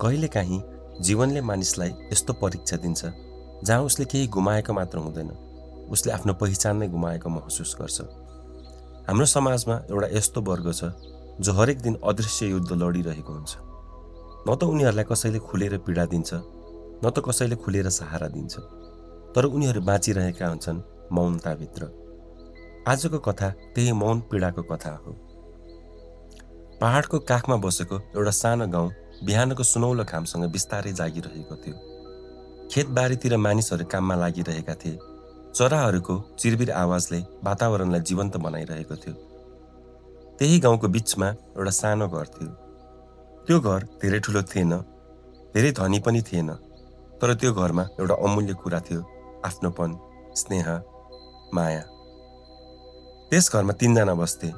कहिलेकाहीँ जीवनले मानिसलाई यस्तो परीक्षा दिन्छ जहाँ उसले केही गुमाएको मात्र हुँदैन, उसले आफ्नो पहिचान नै गुमाएको महसुस गर्छ। हाम्रो समाजमा एउटा यस्तो वर्ग छ जो हरेक दिन अदृश्य युद्ध लडिरहेको हुन्छ। न त उनीहरूलाई कसैले खुलेर पीडा दिन्छ, न त कसैले खुलेर सहारा दिन्छ, तर उनीहरू बाँचिरहेका हुन्छन् मौनताभित्र। आजको कथा त्यही मौन पीडाको कथा हो। पहाडको काखमा बसेको एउटा सानो गाउँ बिहानको सुनौलो घामसँग बिस्तारै जागिरहेको थियो। खेतबारीतिर मानिसहरू काममा लागिरहेका थिए। चराहरूको चिरबिर आवाजले वातावरणलाई जीवन्त बनाइरहेको थियो। त्यही गाउँको बीचमा एउटा सानो घर थियो। त्यो घर धेरै ठुलो थिएन, धेरै धनी पनि थिएन, तर त्यो घरमा एउटा अमूल्य कुरा थियो, आफ्नोपन, स्नेह, माया। त्यस घरमा 3 जना बस्थे,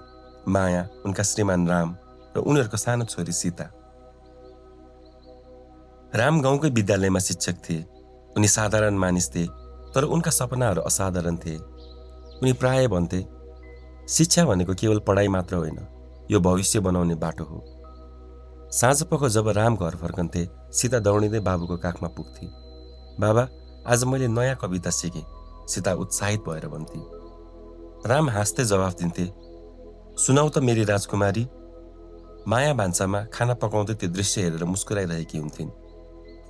माया, उनका श्रीमान राम र उनीहरूको सानो छोरी सीता। राम गाउँकै विद्यालयमा शिक्षक थिए। उनी साधारण मानिस थिए, तर उनका सपनाहरू असाधारण थिए। उनी प्राय भन्थे, शिक्षा भनेको केवल पढाइ मात्र होइन, यो भविष्य बनाउने बाटो हो। साँझपख जब राम घर फर्कन्थे, सीता दौडिँदै बाबुको काखमा पुग्थे। बाबा, आज मैले नयाँ कविता सिकेँ, सीता उत्साहित भएर भन्थे। राम हाँस्दै जवाफ दिन्थे, सुनाउ त मेरी राजकुमारी। माया भान्सामा खाना पकाउँदै त्यो दृश्य हेरेर मुस्कुराइरहेकी हुन्थिन्।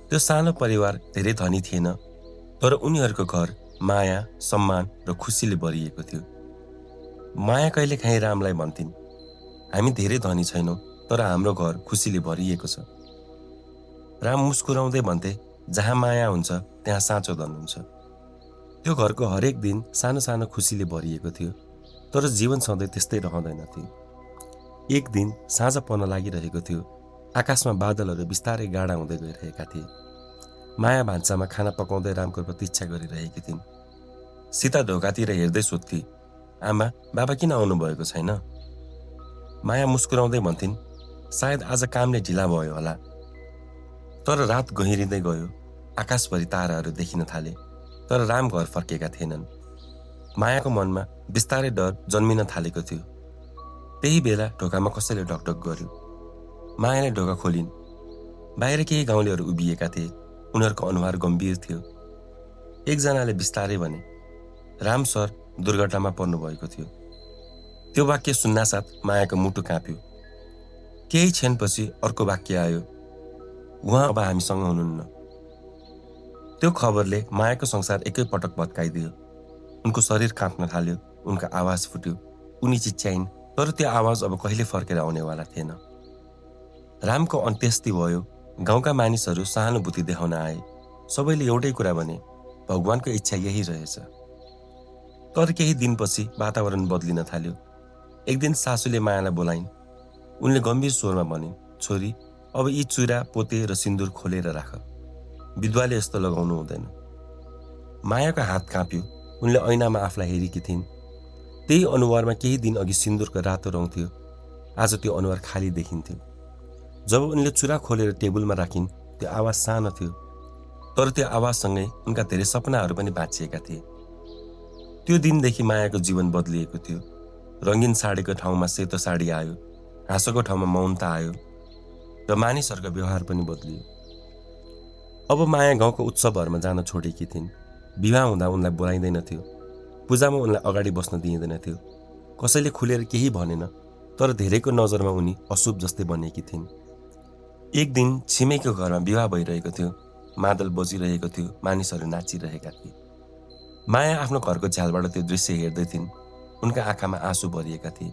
त्यो सानो परिवार धेरै धनी थिएन, तर उनीहरूको घर माया, सम्मान र खुसीले भरिएको थियो। माया कहिलेकाहीँ रामलाई भन्थिन्, हामी धेरै धनी छैनौँ, तर हाम्रो घर खुसीले भरिएको छ। राम मुस्कुराउँदै भन्थे, जहाँ माया हुन्छ त्यहाँ साँचो धन हुन्छ। त्यो घरको हरेक दिन सानो सानो खुसीले भरिएको थियो, तर जीवन सधैँ त्यस्तै रहँदैन थियो। एक दिन साँझ पर्न लागिरहेको थियो। आकाशमा बादलहरू बिस्तारै गाढा हुँदै गइरहेका थिए। माया भान्सामा खाना पकाउँदै रामको प्रतीक्षा गरिरहेकी थिइन्। सीता ढोकातिर हेर्दै सोध्थे, आमा, बाबा किन आउनुभएको छैन? माया मुस्कुराउँदै भन्थिन्, सायद आज कामले ढिला भयो होला। तर रात गहिरिँदै गयो। आकाशभरि ताराहरू देखिन थाले, तर राम घर फर्केका थिएनन्। मायाको मनमा बिस्तारै डर जन्मिन थालेको थियो। त्यही बेला ढोकामा कसैले ढकढक गर्यो। मायाले ढोका खोलिन्। बाहिर केही गाउँलेहरू उभिएका थिए। उनीहरूको अनुहार गम्भीर थियो। एकजनाले बिस्तारै भने, राम सर दुर्घटनामा पर्नुभएको थियो। त्यो वाक्य सुन्नासाथ मायाको मुटु काँप्यो। केही क्षणपछि अर्को वाक्य आयो, उहाँ अब हामीसँग हुनुहुन्न। त्यो खबरले मायाको संसार एकैपटक भत्काइदियो। उनको शरीर काँप्न थाल्यो, उनका आवाज फुट्यो। उनी चिच्याइन्, तर त्यो आवाज अब कहिले फर्केर आउनेवाला थिएन। रामको अन्त्येष्टि भयो। गाउँका मानिसहरू सहानुभूति देखाउन आए। सबैले एउटै कुरा भने, भगवानको इच्छा यही रहेछ। तर केही दिनपछि वातावरण बदलिन थाल्यो। एक दिन सासूले मायालाई बोलाइन्। उनले गम्भीर स्वरमा भनिन्, छोरी, अब यी चुरा, पोते र सिन्दुर खोलेर राख। विधवाले यस्तो लगाउनु हुँदैन। मायाको हात काँप्यो। उनले ऐनामा आफूलाई हेरेकी थिइन्। त्यही अनुहारमा केही दिन अघि सिन्दुरको रातो रङ थियो, आज त्यो अनुहार खाली देखिन्थ्यो। जब उनले चुरा खोलेर टेबलमा राखिन्, त्यो आवाज सानो थियो, तर त्यो आवाजसँगै उनका धेरै सपनाहरू पनि बाँचिएका थिए। त्यो दिनदेखि मायाको जीवन बदलिएको थियो। रङ्गीन साडीको ठाउँमा सेतो साडी आयो, हाँसोको ठाउँमा मौनता आयो, र मानिसहरूको व्यवहार पनि बदलियो। अब माया गाउँको उत्सवहरूमा जान छोडेकी थिइन्। विवाह हुँदा उनलाई बोलाइँदैनथ्यो। पूजामा उनलाई अगाडि बस्न दिइँदैनथ्यो। कसैले खुलेर केही भनेन, तर धेरैको नजरमा उनी अशुभ जस्तै बनेकी थिइन्। एक दिन छिमेकीको घरमा विवाह भइरहेको थियो। मादल बजिरहेको थियो, मानिसहरू नाचिरहेका थिए। माया आफ्नो घरको झ्यालबाट त्यो दृश्य हेर्दै थिइन्। उनका आँखामा आँसु भरिएका थिए।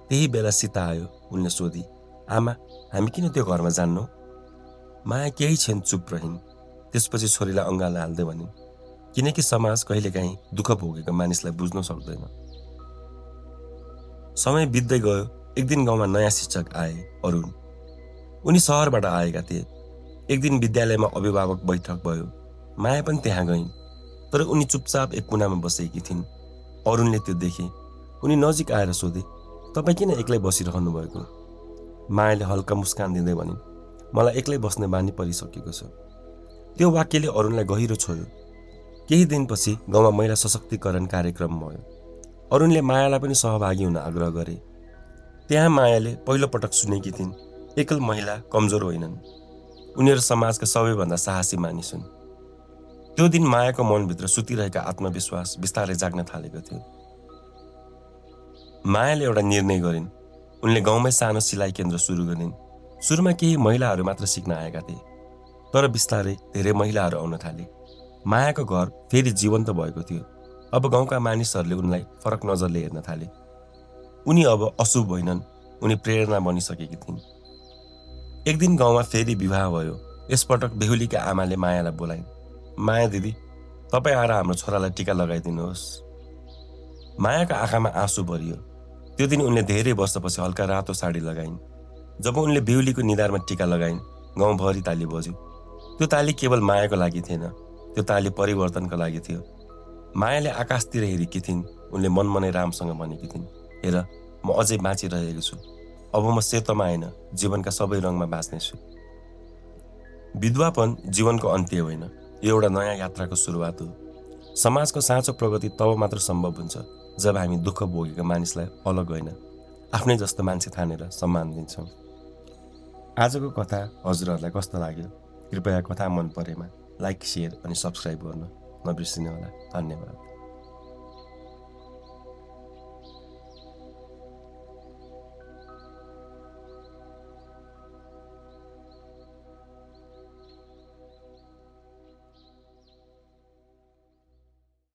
त्यही बेला सीता आयो। उनले सोधी, आमा, हामी किन त्यो घरमा जान्नौ? माया केही क्षण चुप रहिन्। त्यसपछि छोरीलाई अँगालो हाल्दै भनिन्, किनकि समाज कहिलेकाहीँ दुःख भोगेको मानिसलाई बुझ्न सक्दैन। समय बित्दै गयो। एक दिन गाउँमा नयाँ शिक्षक आए, अरुण। उनी सहरबाट आएका थिए। एक दिन विद्यालयमा अभिभावक बैठक भयो। माया पनि त्यहाँ गइन्, तर उनी चुपचाप एक कुनामा बसेकी थिइन्। अरुणले त्यो देखे। उनी नजिक आएर सोधे, तपाईँ किन एक्लै बसिरहनु भएको? मायाले हल्का मुस्कान दिँदै भनिन्, मलाई एक्लै बस्ने बानी परिसकेको छ। त्यो वाक्यले अरुणलाई गहिरो छोयो। केही दिनपछि गाउँमा महिला सशक्तिकरण कार्यक्रम भयो। अरुणले मायालाई पनि सहभागी हुन आग्रह गरे। त्यहाँ मायाले पहिलो पटक सुनेकी थिइन्, एकल महिला कमजोर होइनन्, उनीहरू समाजका सबैभन्दा साहसी मानिस हुन्। त्यो दिन मायाको मनभित्र सुतिरहेका आत्मविश्वास बिस्तारै जाग्न थालेको थियो। मायाले एउटा निर्णय गरिन्। उनले गाउँमै सानो सिलाइ केन्द्र सुरु गरिन्। सुरुमा केही महिलाहरू मात्र सिक्न आएका थिए, तर बिस्तारै धेरै महिलाहरू आउन थाले। मायाको घर फेरि जीवन्त भएको थियो। अब गाउँका मानिसहरूले उनलाई फरक नजरले हेर्न थाले। उनी अब अशुभ होइनन्, उनी प्रेरणा बनिसकेकी थिइन्। एक दिन गाउँमा फेरि विवाह भयो। यसपटक बेहुलीका आमाले मायालाई बोलाइन्। माया दिदी, तपाईँ आएर हाम्रो छोरालाई टिका लगाइदिनुहोस्। मायाका आँखामा आँसु भरियो। त्यो दिन उनले धेरै वर्षपछि हल्का रातो साडी लगाइन्। जब उनले बेहुलीको निधारमा टिका लगाइन्, गाउँभरि ताली बज्यो। त्यो ताली केवल मायाको लागि थिएन, त्यो ताली परिवर्तनको लागि थियो। मायाले आकाशतिर हेरेकी थिइन्। उनले मनमनै रामसँग भनेकी थिइन्, हेर, म अझै बाँचिरहेको छु। अब म सेतोमा होइन, जीवनका सबै रङमा बाँच्नेछु। विधवापन जीवनको अन्त्य होइन, यो एउटा नयाँ यात्राको सुरुवात हो। समाजको साँचो प्रगति तब मात्र सम्भव हुन्छ जब हामी दुःख भोगेको मानिसलाई अलग होइन, आफ्नै जस्तो मान्छे ठानेर सम्मान दिन्छौँ। आजको कथा हजुरहरूलाई कस्तो लाग्यो? कृपया कथा मन परेमा लाइक, सेयर अनि सब्सक्राइब गर्न नबिर्सिनुहोला। धन्यवाद।